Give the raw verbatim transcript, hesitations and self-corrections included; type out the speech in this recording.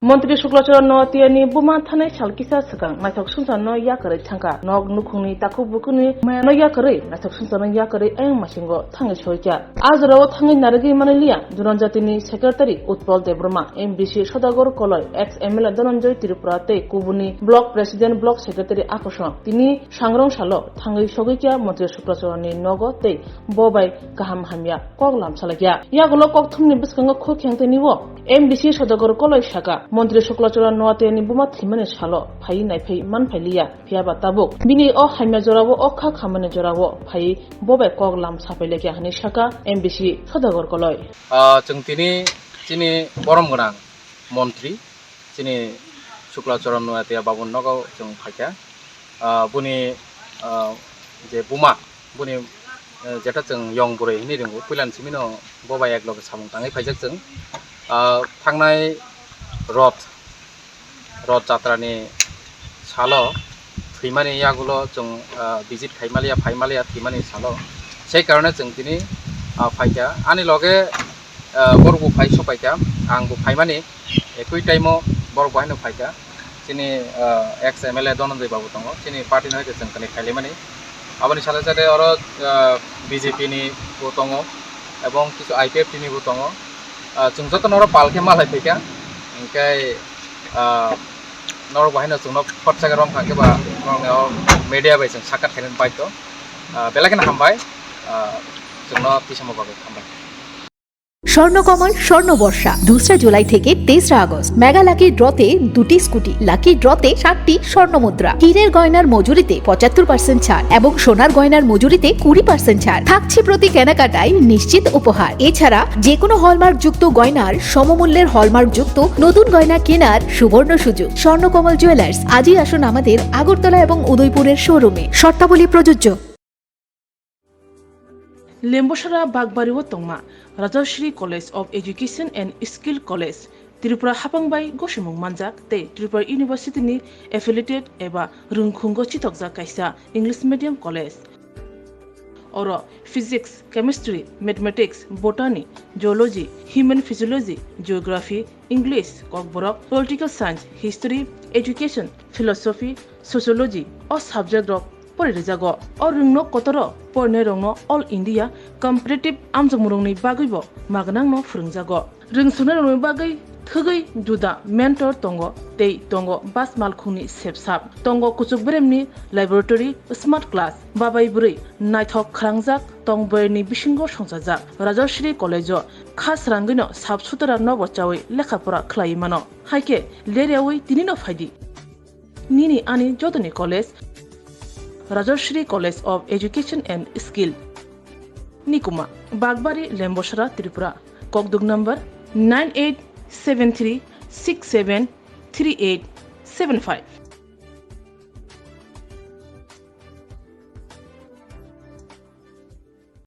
Montri Shukla Charan Noatia ni buma thanai sal kisa swkang naithok sumsarno yakarwi thangkha. Nok nukhungni takhuk bukhukni mayano yakarwi naithok sumsarno yakarwi ayang masingo thangwi soikha. A jorao thangwi narwgwi manliya Duran Jatini Secretary Utpal Debbarma, M D C Sodagar Koloi, ex M L A Dhananjay Tripura tei kubuni Block President, Block Secretary Akoso. Tini sangrong salo thangwi sogwikha Montri Shukla Charan ni nogo tei bo bai kaham hamya kok lamsalaikha. Yagulo kokthumni bwskango khuk khengtwini o M D C Sodagar Koloi saka, Montri Shukla Charan Noatia ni buma thwimani salo phaiwi naiphai manphailiya, phiyaba tabuk bini o hamya jorao o kha khamani jorao phaiwi bo bai kok lamsaphailaikha hwnwi saka M D C Sodagar Koloi. Ah, chwng tini chini borom gwnang montri, chini Shukla Charan Noatia babu nogo chwng phaikha. Ah, buni, ah, je buma, buni, eh, jeta chwng yong bwrwi hinwi ringo, puilani simino bo bai ek loge samung tangwi phaijak chwng. Ah, thangnai Roth, Roth Jatrani salo thwimani yagulo chwng, ah, visit khaimaliya, phaimaliya thwimani salo. Sei karone chwng tini, ah, phaikha. Ani loge, ah, borokbo phai sokpaikha, angbo phaimani. Ekui time o borok bo haino phaikha. Chini, ah, ex M L A Dhananjay babu tongo. Chini party no hai chwng kani khailaimani. Aboni sale sale oro, ah, B J P ni bo tongo, ebong kisu I P F T ni bo tongo. Ah, chwng joto no oro pal khe malai phaikha. Hinkhe, ah, norok bo haino chwngno khorsa khe romkha khe ba norokni o media bai chwng sakat khainani baidho. Ah, belai kheno hambai. Ah, chwngno tisamo bagwi hambai. Swarnakamal স্বর্ণ বর্ষা দুসরা জুলাই থেকে তেসরা August. Mega lucky ড্রতে দুটি scooty, lucky ড্রতে সাতটি স্বর্ণ মুদ্রা, হীরের গয়নার মজুরিতে পঁচাত্তর পার্সেন্ট ছাড় এবং সোনার গয়নার মজুরিতে কুড়ি পার্সেন্ট ছাড় থাকছে প্রতি কেনাকাটায় নিশ্চিত উপহার। এছাড়া যে কোনো হলমার্কযুক্ত গয়নার সমমূল্যের হলমার্কযুক্ত নতুন গয়না কেনার সুবর্ণ সুযোগ। স্বর্ণকমল জুয়েলার্স, আজই আসুন আমাদের আগরতলা এবং উদয়পুরের শোরুমে। শর্তাবলী প্রযোজ্য। Lembosara Bakbari o tongma Rajashri College of Education and Skill College, Tripura hapang bai gosimung manjak tei Tripura University ni affiliated eba rwngkhungo chitokjak kaisa English medium college. Oro Physics, Chemistry, Mathematics, Botany, Zoology, Human Physiology, Geography, English, Kokborok, Political Science, History, Education, Philosophy, Sociology o subject rok pori rijago. O rwngno kotoro porinai rokno All India Competitive amjokmung rokni bagwi bo magnang no phwrwngjago. Rwngsuknai rokni bagwi thwgwi juda mentor tongo tei tongo bus malkhungni sepsap, tongo kuchuk beremni laboratory, smart class, babai bwrwi naithok khwrangjak tong boyarni bisingo songchajak. Rajashri College o kha srangwino sap sutara nobo chawi lekha pora khlaiwi mano. Haikhe leryawi tinino phaidi. Nini ani jotoni college, Rajashri College of Education and Skill. Nikuma, Bakbari, Lembosara, Tripura. Kokduk number nine eight seven three six seven three eight seven five.